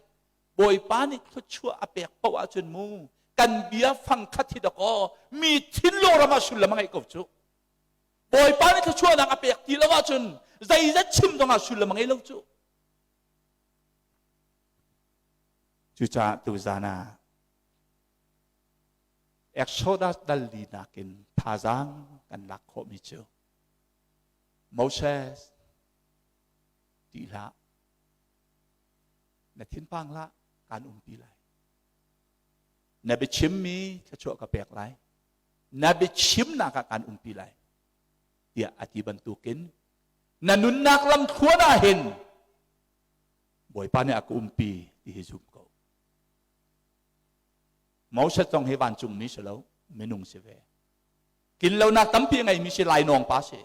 Bawipa nih thluachuah a pek paoh ahcun mu kan bia fangkhat hi dakaw mi thinlung ram ah sullam a ngeih ko cu. Bawipa nih thluachuahnak a pek ti lo ahcun zeizat chim zong ah sullam a ngei lo cu. Cucaah tuzan ah Exodus dal linak in thazaang kan lak khawhmi cu Moses ṭih hlah na thinpang hlah kaan umpi lai na biachimmi thluachuah ka pek lai na biachimnak ah kaan umpi lai tiah a ti bantukin na nunnak lam thluan ah hin Bawipa nih a ka umpi ti hi zum ko. Moses zong hi vancungmi si lo, minung si ve. Tlinlonak tampi a ngeimi si lainawng pa si.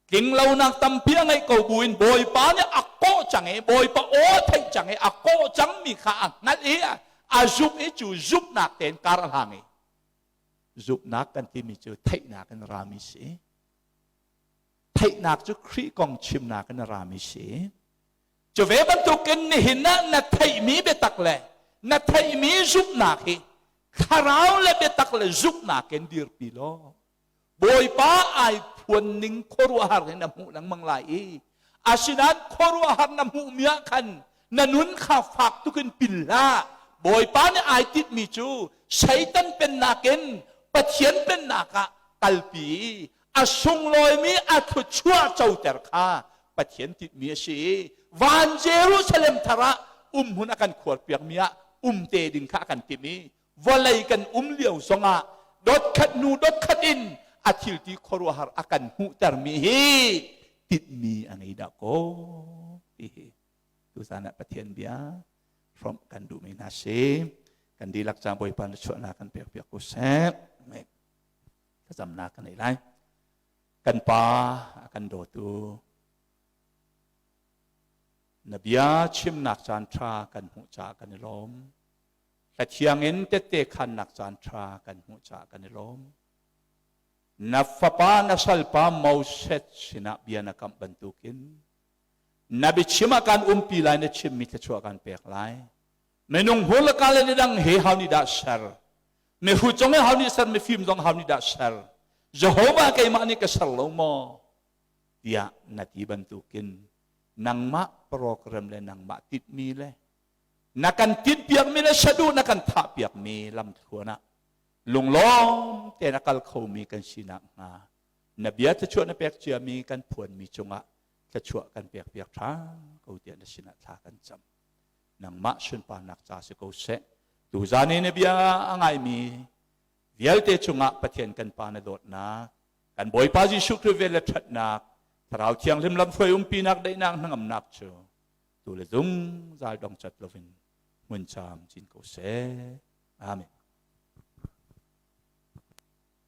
Tlinglonak tampi a ngeih ko buin Bawipa nih a kawh cang i Bawipa aw theih cang i a kawh cangmi kha a hngalh i a zumh i cu zumhnak tein kar a hlang i zumhnak kan timi cu theihnak in rami si. Theihnak cu Khrih kong chimnak in a rami si. Cu ve bantukin nihin ah na theihmi biatak le na theihmi zumhnak hi thlarau le biatak le zumhnak in dirpi law Bawipa ai phuan ning khuaruahhar in na hmuh lengmang lai i asinain khuaruahhar na hmuhmi ah khan na nun kha fak tuk in pil hlah. Bawipa nih ai tinhmi cu Satan pennak in Pathian pennak ah kalpi i a sunglawimi a thluachuah coter kha Pathian tinhmi a si i van Jerusalem thar ah umhmun a kan khuarpiakmi ah um te ding kha a kan timh i vawlei kan um lio zongah dotkhat hnu dotkhat in a thilti khuaruahhar a kan hmuhtermi hi tinhmi a ngei dah kaw ti hi tuzan ah Pathian bia hrawmh kan duhmi hna si. Kan dihlak ca Bawipa na chuahnak kan pek piak ko seh. Amen. Thlacamnak kan nei lai. Kan Pa a kan dawtu na bia chimnak caan ṭha kan hmuh caah kan i lawm. Hla thiang in tette khannak caan ṭha kan hmuh caah kan i lawm. Na fapa na salpa Moses sinah bia na kamh bantukin na biachim ah kan umpi lai na chimmi thluachuah kan pek lai. Minung hmur le ka le ni dang he hau nih dah ser? Mihrut zong he hau nih ser, mifim zong hau nih dah ser? Jehovah keimah nih ka ser lo maw? Tiah na ti bantukin nangmah program le nangmah titmi le na kan tinhpiakmi le saduh na kan thahpiakmi lamthluan ah lunglawm tein a kal khomi kan sinak hnga na bia thluachuah na pek ciami kan phuanmi cungah thluachuah kan pekpiak ṭhan ko tiah na sinah thla kan cam. Nangmah sunparnak ca si ko seh. Tuzan i na bia a ngaimi vialte cungah Pathian kan Pa na dawtnak, kan Bawipa Jesuh Khrih vel le ṭhatnak, Thlarau Thianghlim lamhruai umpinak daihnak hnangamnak cu tu le zungzal dong cat loin hmun caam cin ko seh. Amen.